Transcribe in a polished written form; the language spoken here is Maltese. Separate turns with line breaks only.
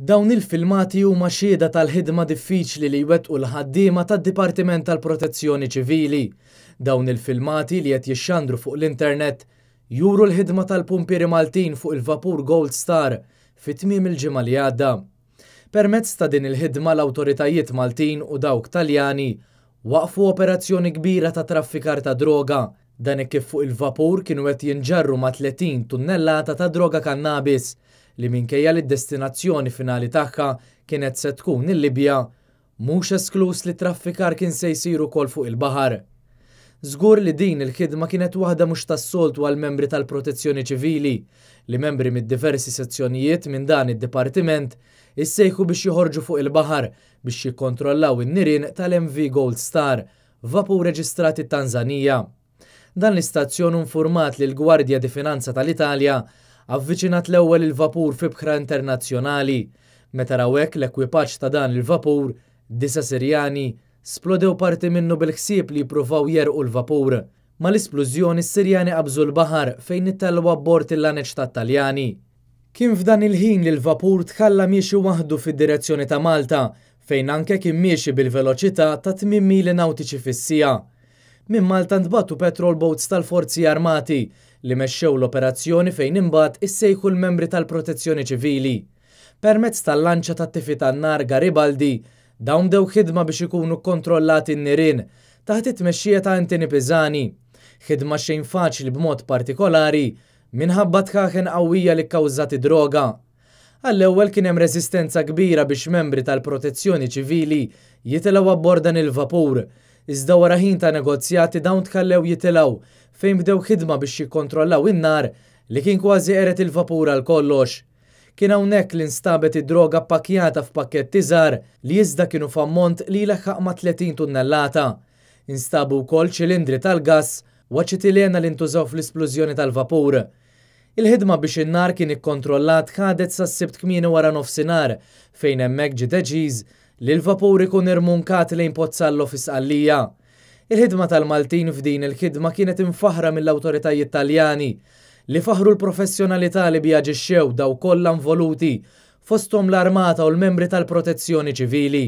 Dawn il-filmati huma xhieda tal-ħidma diffiċli li jwettqu l-ħaddiema tad-Dipartiment tal-Protezzjoni Ċivili. Dawn il-filmati li qed jixxandru fuq l-internet juru l-ħidma tal-pumpieri Maltin fuq il-vapur Gold Star fi tmiem il-ġimgħa li għadda. Permezz ta' din il-ħidma l-awtoritajiet Maltin u dawk Taljani waqfu operazzjoni kbira ta' traffikar ta' droga. Dan hekk kif fuq il-vapur kienu qed jinġarru ma' 30 tunnellata ta' droga kannabis li minkejja li d-destinazzjoni finali tagħha kienet se tkun il-Libja, mhux eskluż li t-traffikar kien se jsir ukoll fuq il-baħar. Żgur li din il-ħidma kienet waħda mhux tas-soltu għall-membri tal-Protezzjoni Ċivili, li membri mid-diversi sezzjonijiet minn dan id-dipartiment issejħu biex joħorġu fuq il-baħar biex jikkontrollaw in-nirien tal-MV Gold Star, vapur reġistrat it-Tanzanija. Dan l-istazzjon hu nfurmat li l-Gwardja di Finanza tal-Italja avviċinat l-ewwel il-vapur f'ibħra internazzjonali. Meta raw hekk l-ekwipaġġ ta' dan il-vapur, disa' Sirjani, splodew parti minnu bil-ħsieb li jippruvaw jegħrqu l-vapur. Mal-isplużjoni s-Sirjani qabżu l-baħar fejn ittellgħu abbord il-laneċ tat-Taljani. Kien f'dan il-ħin li l-vapur tħalla miexi waħdu fid-direzzjoni ta' Malta fejn anke kien miexi bil-veloċità ta' 8 mili nawtiċi fis-siegħa. Minn Malta ntbagħtu patrol boats tal-Forzi Armati li mexxew l-operazzjoni fejn imbagħad issejħu l-membri tal-Protezzjoni Ċivili. Permezz tal-lanċa tat-tifi tan-nar Garibaldi, dawn bdew ħidma biex ikunu kkontrollati n-nirien taħt it-tmexxija ta' Anthony Pisani. Ħidma xejn faċli b'mod partikolari minħabba dħaħen qawwija li kkawżat id-droga. Għall-ewwel kien hemm reżistenza kbira biex membri tal-Protezzjoni Ċivili jitilgħu abbord dan il-vapur, iżda wara ħin ta' negozjati dawn tħallew jitilgħu fejn bdew ħidma biex jikkontrollaw in-nar li kien kważi qered il-vapur għal kollox. Kien hawnhekk li nstabet id-droga ppakkjata f'pakketti żgħar li iżda kienu f'ammont li jleħħaq ma' 30 tunnellata. Instabu wkoll ċilindri tal-gass u aċetilena li ntużaw fl-isplużjoni tal-vapur. Il-ħidma biex in-nar kien ikkontrollat ħadet sas-Sibt kmieni waranofsinhar fejn hemmhekk ġie deċiż li l-vapur ikun irmunkat lejn Pozzallo fi Sqallija. Il-ħidma tal-Maltin f'din il-ħidma kienet imfaħħra mill-awtoritajiet Taljani li faħħru l-professjonalità li biha aġixxew dawk kollha involuti fosthom l-armata u l-membri tal-protezzjoni ċivili.